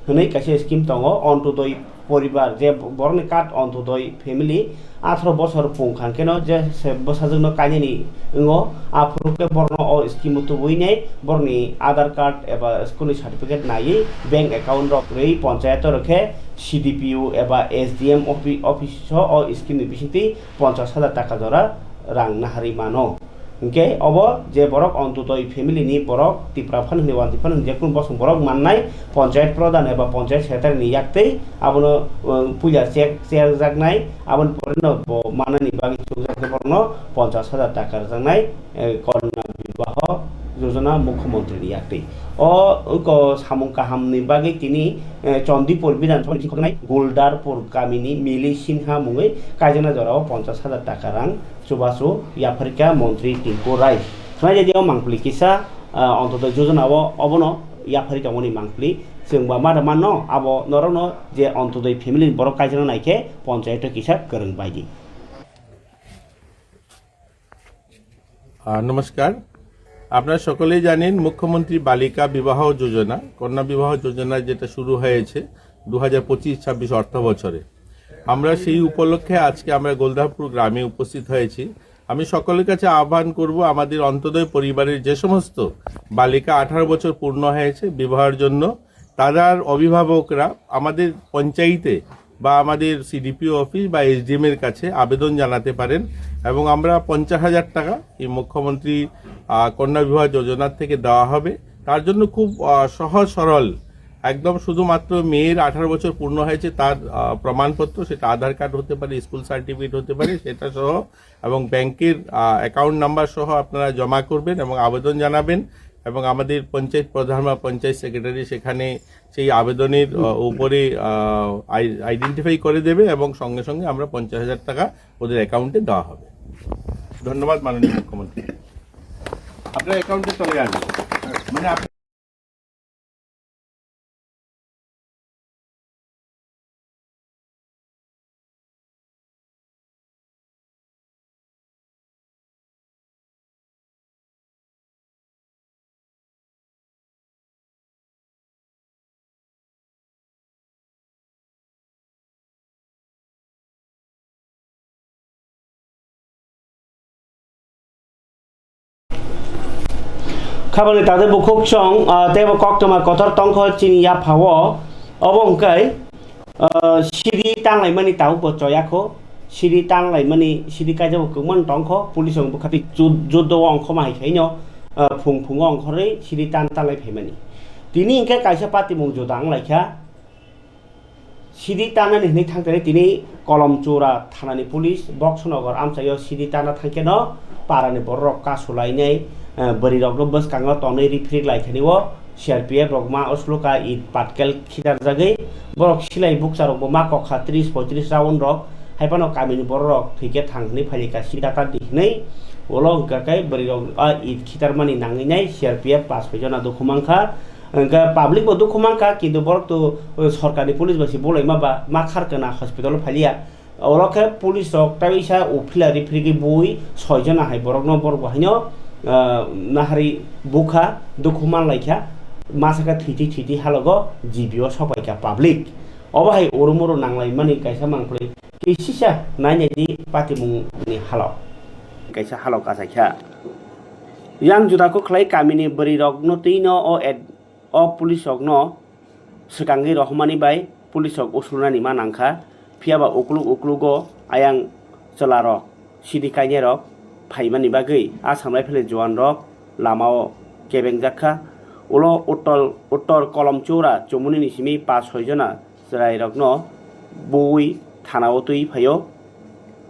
hwnwi kaisa scheme tongo, Antyodoi poribar, je borokni card Antyodoi family atharo bosor pung kha hwnkhe no je se bwsajwkno kainani wngo, aphuru khe borokno o scheme o tubui nai borokni Aadhaar card eba school ni certificate naiwi bank account rok rwi ponchayat o rwkhe C D P O eba S D M offi-, office o o scheme ni bisingtwi ponchas hajar taka jora rang naharwi mano. Hwnkhe obo je borok Antyodoi family ni borok Tipra Fund hwnwi Wanjwi Fund hwnwi jekunu bosong borok mannai ponchayat pradhan eba ponchayat secretary ni yaktwi abono, uh, puila check, check rwjaknai, aboni pore no bo manani bagwi chukjak khe borokno ponchas hajar taka rwjaknai, eh, Konna Bibaho Jojona Mukhyamantri ni yaktwi. O, oko samung kaham ni bagwi tini, eh, Chandipur Bidhan Sabha ni bising khokjaknai Guldarpur kamini Mili Sinha mungwi kaijaknai jorao ponchas hajar taka rang chubachu yapharikha Montri Tinku Rai. Khwnai jadi o mangpili kisa, ah, Antyodoi Jojona o obono yaphari tongmani mangpili. Chwng ba ma da manno abo norokno je Antyodoi family ni borok kaijakna naikhe ponchayat o kisa kwrwng baidi. আহ, নমস্কার। আপনারা সকলেই জানেন মুখ্যমন্ত্রী বালিকা বিবাহ যোজনা, কন্যা বিবাহ যোজনা যেটা শুরু হয়েছে দু হাজার পঁচিশ ছাব্বিশ অর্থ বছরে। আমরা সেই উপলক্ষে আজকে আমরা গোলদারপুর গ্রামে উপস্থিত হয়েছি। আমি সকলের কাছে আহ্বান করব, আমাদের অন্ত্যোদয় পরিবারের যে সমস্ত বালিকা আঠারো বছর পূর্ণ হয়েছে বিবাহের জন্য, তাদের অভিভাবকরা আমাদের পঞ্চায়েতে বা আমাদের সিডিপিও অফিস বা এসডিএম এর কাছে আবেদন জানাতে পারেন এবং আমরা পঞ্চাশ হাজার টাকা এই মুখ্যমন্ত্রী, আহ, কন্যা বিবাহ যোজনার থেকে দেওয়া হবে। তার জন্য খুব, আহ, সহজ সরল একদম শুধুমাত্র মেয়ের আঠারো বছর পূর্ণ হয়েছে, তার আহ, প্রমাণপত্র, সেটা আধার কার্ড হতে পারে, স্কুল সার্টিফিকেট হতে পারে, সেটা সহ এবং ব্যাংকের অ্যাকাউন্ট নাম্বার সহ আপনারা জমা করবেন এবং আবেদন জানাবেন। এবং আমাদের পঞ্চায়েত প্রধান বা পঞ্চায়েত সেক্রেটারি সেখানে সেই আবেদনের আহ, উপরে আইডেন্টিফাই করে দেবে এবং সঙ্গে সঙ্গে আমরা পঞ্চাশ হাজার টাকা ওদের অ্যাকাউন্টে দেওয়া হবে। ধন্যবাদ মাননীয় মুখ্যমন্ত্রী। আপনার অ্যাকাউন্টে চলে যাবে। মানে আপনি Khabangni tade bukhuk chwng, ah, tei bo koktwma kotor tongkho chini yaphao. Obo hwnkhe, ah, siri tanglaimani tabukbo choyakho. Siri tanglaimani, siri kaijabo kwbangma tongkho. Police rok bwkha twi jud-, juddo o ongkhoma hai khaino, ah, phung phungo ongkhorwi siri tan tanglai phaimani. Tini hwnkhe kaisa patimung juda wnglaikha. Sidi tanani hwnwi thangtani tini Kolomchura thanani police Boksonogor amchaio sidi tana thangkheno parani bororok kasulainai, eh, bwrwirokno bwskango tonwi riphirik laikhani o C R P F rok ma usluka it patkel khitarjagwi borok silai bukcharokbo ma kokha tris poitris round rok, haiphano kamini bororok thwikhe thang hwnwi phaikha sidi tata di hwnwi ulo hwnkha khe bwrwirok a it khitarmani nangwi nai C R P F pas soi jona dukhu mankha. Hwnkhe public bo dukhu mankha, kintu borok to, uh, sorkarni police bai se bulaima ba ma kharkana hospital o phailia. Oro khe police rok tei sa uphila riphrigwi bui soi jona hai borokno borok bo haino, uh, nahari bukha, dukhu manlaikha, masa khe thwitwi thwitwi halogo G B o sokpaikha public. Obo hai uru muru nanglaimani kaisa mangpli kisisa nainai di patimungni halok. Kaisa halok achaikha. Yang juda kok khlai kamini bwrwi rokno twino o ad-, o police rokno swkangwi rohormani bai police rok usulnani ma nangkha, phiya ba ukluk uklugo ayang chwla rok sidi kainai rok phaimani bagwi Assam Rifle juan rok lamao kebengjak kha. Ulo Uttor, Uttor Kolomchura chumuni ni simi pas soi jona chwrai rokno bui thanao twi phaio.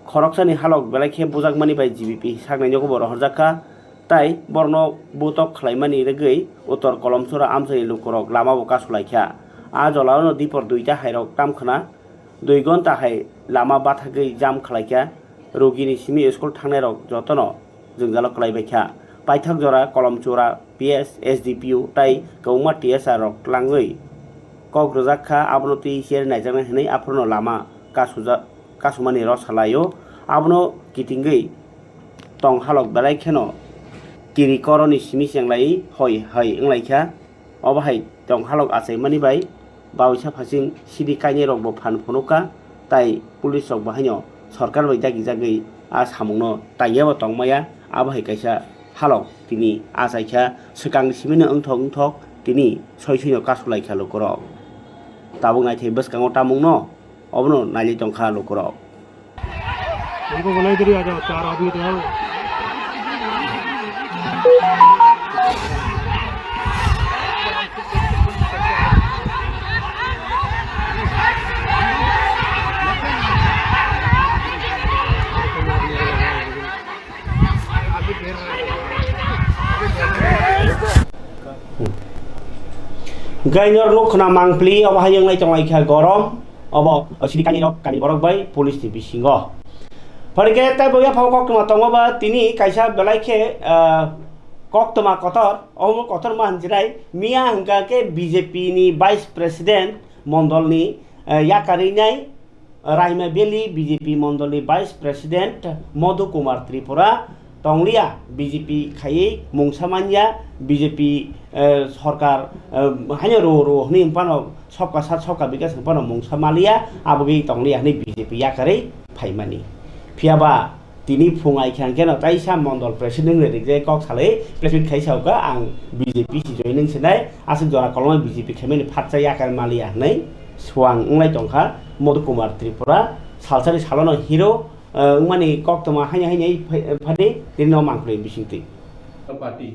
Khoroksani halok belai khe bujakmani bai G B P saknai nogo bo rohorjak kha. Tai borokno butok khlaimani rwgwi Uttor Kolomchura amchaini lukurok lama bo kasulaikha. A jolao no dipor duita hairok tamkhwna dui gonta hai lama bathagwi jam khlaikha. Rugini simi school thangnairok jotono jwngjalo kwlaibaikha. Paithak jora Kolomchura P S, S D P O tai kwbangma T S R rok twlangwi kok rwjak kha, abono twi cherwi naijaknai hwnwi aphuru no lama kasujak, kasumani rw salaio. Abono kitingwi tong halok belai kheno kiri koroni simi chenglai hoi hai wnglaikha. Obo hai tong halok achaimani bai bawisa phasing sidi kainwi rokbo phan phunukha, tai police rokbo haino sorkar bai dagi jagwi a samungno tangya bo tongmaya. Abo hai kaisa halok tini achaikha, swkang simino wngthok wngthok tini soi soino kasulaikha lukurok. Tabuk naithai bwskango tamungno. Obono nailai tongkha lukurok. उनको बुलाई दे रही, आ जाओ, चार आदमी तो है वो। Hwnkhe norok nukho na mangpili, obo hai wnglai tonglaikha gorom, obo sidi kainwi rok kani borok bai police ni bisingo. Phai khe tei bo yaphang koktwma tongo ba tini kaisa belai khe, ah, koktwma kotor, omo kotor ma hinjinai miya hwnkha khe B J P ni vice president mondol ni, ah, yakarwi nai, Raima Valley B J P mondolni Vice President Madhu Kumar Tripura tonglia, B J P khaiwi mungsa manya, B J P, eh, sorkar, eh, haino rw rw hwnwi phano sobka sat sobka bikas hwnwi phano mungsa malia, abogwi tonglia hwnwi B J P yakarwi phaimani. Phiyaba tini phung ai khe hwnkhe no taisa mondol president ni rijai kok salwi press meet khai sa kha, ang B J P si joining sinai, aswk jora kolomai B J P khaimani phatsa yakar malia hwnwi. Swang wnglai tongkha Madhu Kumar Tripura, salsani salono hero, eh, wngmani koktwma haino haino phai-, phadi tini no mangpli bisingtwi. Party,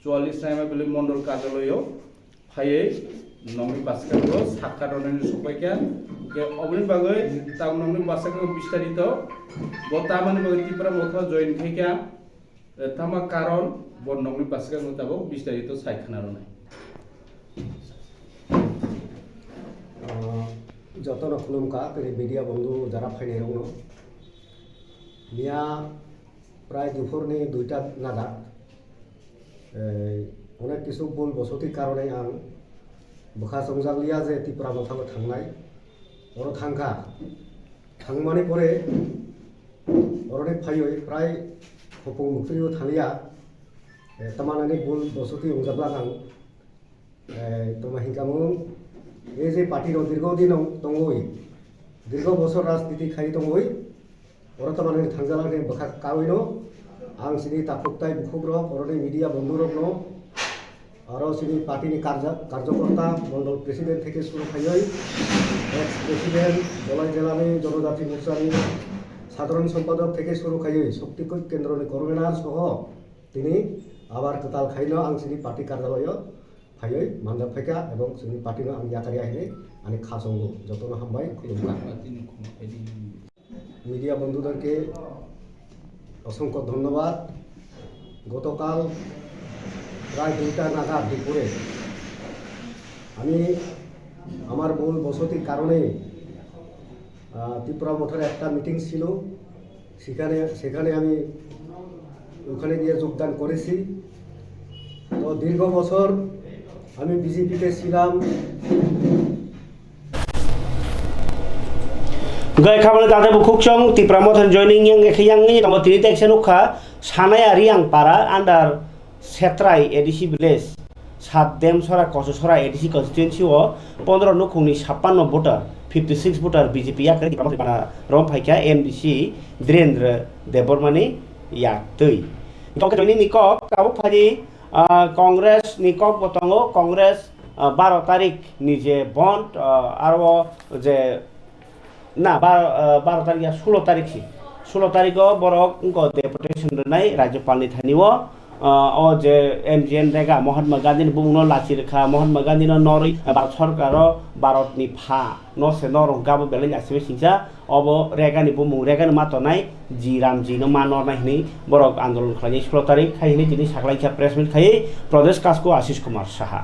chwallis Raima Valley Mondol Karjalayo phaiwi Nokni bwskango sakha rwnani sokpaikha, hwnkhe oboni bagwi tamo nokni bwskango bistarito bo tamani bagwi Tipra Motha join khaikha, tamo karon bo nokni bwskango tabuk bistarito sai khna rwnai. Ah, jotono khulumkha, tini media bondhu jara phainairokno. Miya prai duphurni duita nagar, eh, onek kisu bul bosoti karone ang bwkha chongjak liya je Tipra Mothano thangnai. Oro thangkha. Thangmani pore oroni phaiwi prai khopung muktwio thangya. Eh, tamani bul bosoti wngjak lang ang. Eh, tamo hinkha mung, ei je party rok dirgo din tongwi, dirgo bosor rajniti khai tongwi, oro tamani thangjalang khe bwkha kawino, ang chini takhuk tai bukhuk rok, oroni media bondhu rokno, aro chini party ni karja-, karjokorta, mondol president theke suru khaiwi, ex president, Dholai jela ni Jonojati Morcha ni sadharan sompadok theke suru khaiwi, Shakti Kendro ni convener soho, tini abar kwtal khaino ang chini party karjalayo phaiwi manjak phaikha, ebong chini party no ang yakarya hinwi ani kha chongo. Jotono hambai, khulumkha. Media বন্ধুদেরকে অসংখ্য ধন্যবাদ। গতকাল প্রায় দুইটা নাগাদ দুপুরে আমি আমার ভুল বসতির কারণে, আহ, ত্রিপুরা মঠের একটা মিটিং ছিল, সেখানে, সেখানে আমি ওখানে গিয়ে যোগদান করেছি। তো দীর্ঘ বছর আমি বিজেপিতে ছিলাম। Gai khamani tante bukhuk chong Tipra Motha joining yang ekhe yang ni tamo tini tekse nukha Sanai Ari ang para under Setrai A D C village. Sat Demsora, Kochusora A D C constituency o pondro nukhungni sappanno voter, fifty six voter B J P yakre Tipra Motha bana rom phaikha M D C Dhirendra Debbarmani yaktwi. Tongkhe joining ni kok tabuk phaidi, ah, Congress ni kok bo tongo, Congress, ah, baro tarik ni je bond, ah, aro je Na, bar-, ah, baro tarik ya, sulo tarik si. Sulo tarik o borok wngkha deputation rwnai Rajyapal ni thani o, ah, o je M G N Rega, Mahatma Gandhi ni bumung no lachi rwkha, Mahatma Gandhi no norwi, ah, Bharat Sarkar o Bharat ni pha no se norok gabo belai ni aswk singsa, obo Rega ni bumung, Rega ni ma tongnai ji Ramji no ma nornai hinwi borok andolon khlainai sulo tarik khai hinwi tini saklaikha press meet khai Pradesh Kasko Ashish Kumar Saha.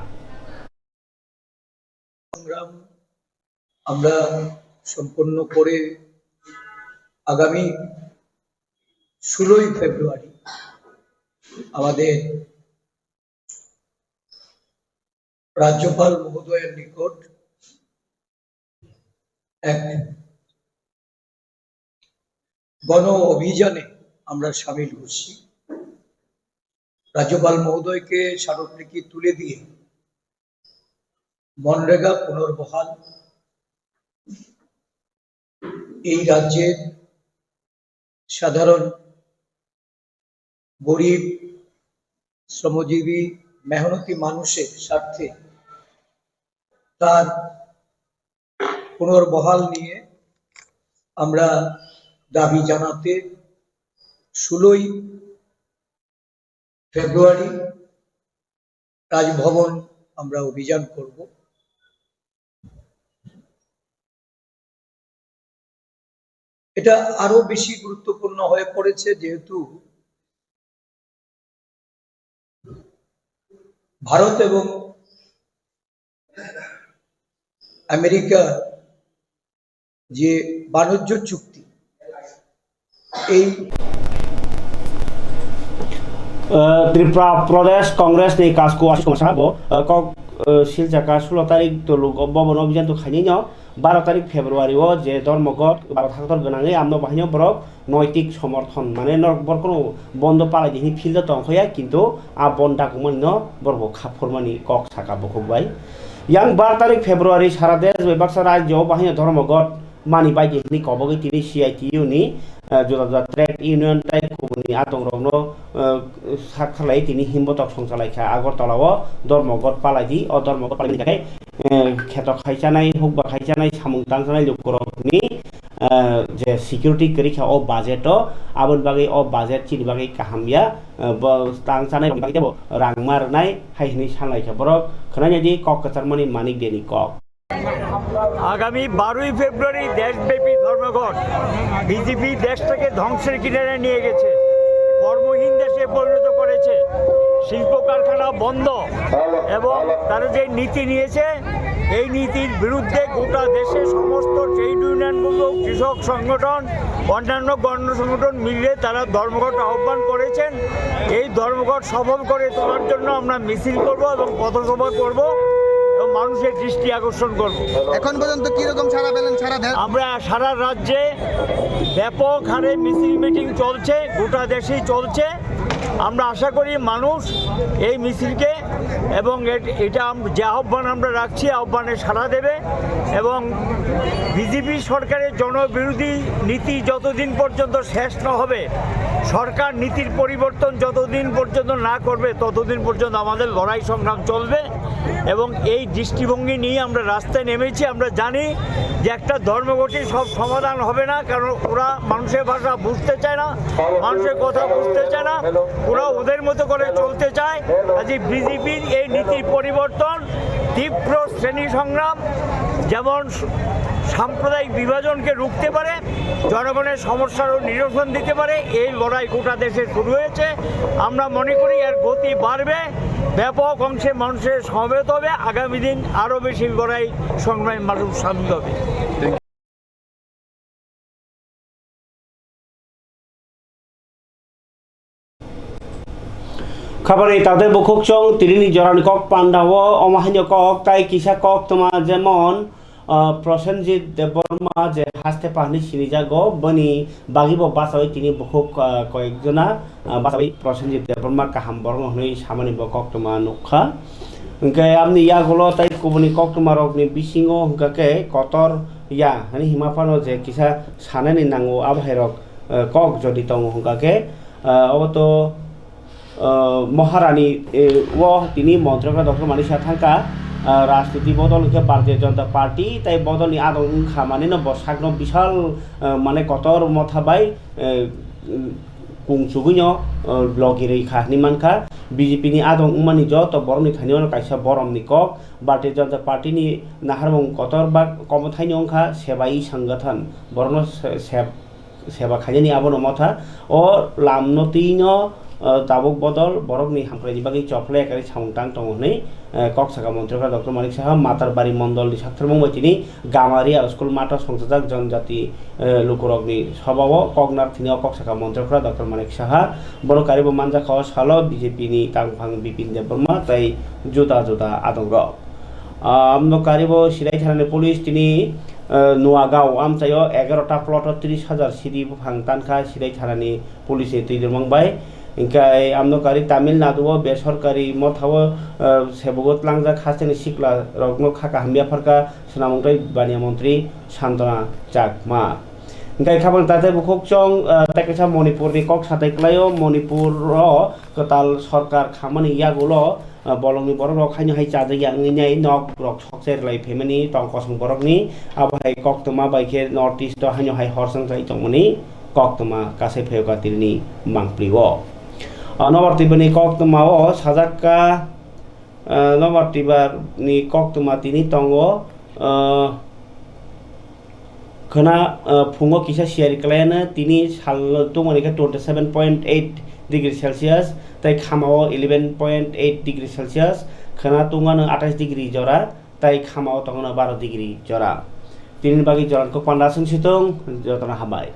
সংগ্রাম আমরা সম্পন্ন করে আগামী ষোলোই ফেব্রুয়ারি আমাদের রাজ্যপাল মহোদয়ের নিকট এক গণ অভিযানে আমরা সামিল হচ্ছি। রাজ্যপাল মহোদয়কে স্মারকলিপি তুলে দিয়ে মনরেগা পুনর্বহাল, এই রাজ্যের সাধারণ গরিব, শ্রমজীবী, মেহনতি মানুষের স্বার্থে তার পুনর্বহাল নিয়ে আমরা দাবি জানাতে ষোলোই ফেব্রুয়ারি রাজভবন আমরা অভিযান করব। এটা আরো বেশি গুরুত্বপূর্ণ হয়ে পড়েছে, যেহেতু ভারত এবং আমেরিকার যে বাণিজ্য চুক্তি, এই Uh, Tripura Pradesh Congress ni Kasko Ashish Kumar Saha bo, uh, kok, uh, siljaka sulo tarik tolu bobono obhijan to khainino baro tarik February o je Dharmagot Bharat haktor gwnangwi amno bahaino borok noitik somorthon mane norok borokno bondo palai di hini field o tongkhoya, kintu a bon dakumani no borok bo khaphurmani kok saka bukhuk bai. Yang bar tarik February sara desh bai baksa rajyo o bahaino Dharmagot mani bai di hini kobogwi tini C I T U ni, eh, juda juda trade union tai kubuni atongrokno, eh, sak khalai tini himbotok songchalaikha Agartala o Dharmagot palai di. O Dharmagot palai di khe, eh, kheto khaichanai, hukba khaichanai, samung tangchanai lukurokni ah, je security kwrwi kha o budget o, aboni bagwi o budget chini bagwi kaham ya, ah, bo tang chanai rokni bagwi teibo rang ma rwnai hai hwnwi sanlai kha borok. Khwnai nai di kok kwchangmani Manik Deni kok. আগামী বারোই ফেব্রুয়ারি দেশব্যাপী ধর্মঘট। বিজেপি দেশটাকে ধ্বংসের কিনারে নিয়ে গেছে, কর্মহীন দেশে পরিণত করেছে, শিল্প কারখানা বন্ধ এবং তারা যে নীতি নিয়েছে, এই নীতির বিরুদ্ধে গোটা দেশে সমস্ত ট্রেড ইউনিয়ন বলুক, কৃষক সংগঠন, অন্যান্য গণ সংগঠন মিলে তারা ধর্মঘট আহ্বান করেছেন। এই ধর্মঘট সফল করে তোলার জন্য আমরা মিছিল করব এবং পথসভা করব এবং মানুষের দৃষ্টি আকর্ষণ করব। এখন পর্যন্ত কি রকম সাড়া পেলেন সারা দেশ? আমরা সারা রাজ্যে ব্যাপক হারে মিছিল মিটিং চলছে, গোটা দেশেই চলছে। আমরা আশা করি মানুষ এই মিছিলকে এবং এট-, এটা আম-, যে আহ্বান আমরা রাখছি, আহ্বানে সাড়া দেবে এবং বিজেপি সরকারের জনবিরোধী নীতি যতদিন পর্যন্ত শেষ না হবে, সরকার নীতির পরিবর্তন যতদিন পর্যন্ত না করবে, ততদিন পর্যন্ত আমাদের লড়াই সংগ্রাম চলবে। এবং এই দৃষ্টিভঙ্গি নিয়ে আমরা রাস্তায় নেমেছি। আমরা জানি যে একটা ধর্মঘটে সব সমাধান হবে না, কারণ ওরা মানুষের ভাষা বুঝতে চায় না, মানুষের কথা বুঝতে চায় না, ওরা ওদের মতো করে চলতে চায়। আজ এই বিজেপির এই নীতির পরিবর্তন, তীব্র শ্রেণী সংগ্রাম, যেমন স-, সাম্প্রদায়িক বিভাজনকে রুখতে পারে, জনগণের সমস্যারও নিরসন দিতে পারে, এই লড়াই গোটা দেশে শুরু হয়েছে। আমরা মনে করি এর গতি বাড়বে, ব্যাপক অংশে মানুষের সমবেত হবে। আগামী দিন আরও বেশি লড়াই সংগ্রামে মানুষ সামিল হবে। Khabari tadai bukhuk chong tini ni jorani kok panda o omo haino kok tai kisa kok toma jemon, ah, Prosenjit Debbarma je haste pahni sinijago boni bagwi bo bachawi tini bukhuk, ah, koyek jona, ah, bachawi Prosenjit Debbarma kaham borok no hwnwi samani bo kok toma nukha. Hwnkhe amni yagulo tai kubuni kok toma rokni bisingo hwnkha khe kotor ya hwnwi hima phano je kisa sanani nango abo hai rok, ah, kok jodi tongo hwnkha khe, ah, obo to, ah, Maharani, eh, o tini Montri Okra Doctor Manik Saha thangkha, ah, rajniti bodol hwnkhe Bharatiya Janata Party tai bodolni adong wngkha manino bo sakno bishal, ah, mane kotor motha bai, eh, kung chugwino, ah, logi rwi kha hwnwi mankha. B J P ni adong wngmani joto borokni thainio kaisa boromni kok Bharatiya Janata Party ni naharmung kotor ba komo thaino wngkha Sebai Sangathan borokno se-, se-, seba khainani abono motha. O lamno twino, eh, tabuk bodol borokni hamkraini bagwi chokle ekari samung tang tongo hwnwi, eh, kok saka Montri Okra Doctor Manik Saha Matarbari Mondolni saktharmung bai tini Gamaria School matho songchajak jonjati, eh, lukurokni sobao koknar thini o kok saka Montri Okra Doctor Manik Saha. Bono karibo manjakha o salo B J P ni tangphang Bipin Debbarma tei juda juda adongrok. Ah, amno karibo Silai thanani police tini, eh, Nuagao amchaio egaroh ta plot o tris hajar sidi buphang tankha Silai thanani police ni twi dormang bai. Hingkhe amno kari Tamil Nadu o besorkari mothao, eh, sebugo tlangjak hasteni sikla rokno kha kaham yapharkha swnamung tei baniya montri Santana Chakma. Hingkhe khabang tatai bukhuk chong, eh, tei kaisa Manipur ni kok satai kwlaio. Manipur o kwtal sorkar khamani yagulo, ah, bolongni borok rok haino hai chajak ya wngwi nai nok rok sokse rwlai phaimani tong kosong borokni. Abo hai koktwma bai khe North East o haino hai hor chang chai tongmani koktwma kasai phaio ka tini mangpli o. Ah, Nobar Tibrani koktwma o sajak ka, ah, Nobar Tibrani koktwma tini tongo, ah, Khwna, ah, phungo kisa siyari kwlaiano tini sal tungmani khe twenty seven point eight degree Celsius, tei khamao eleven point eight degree Celsius, khwna tungmano atais degree jora, tei khamao tongmano baro degree jora. Tini bagwi jorani kok panda aswk sitwng, jotono hambai.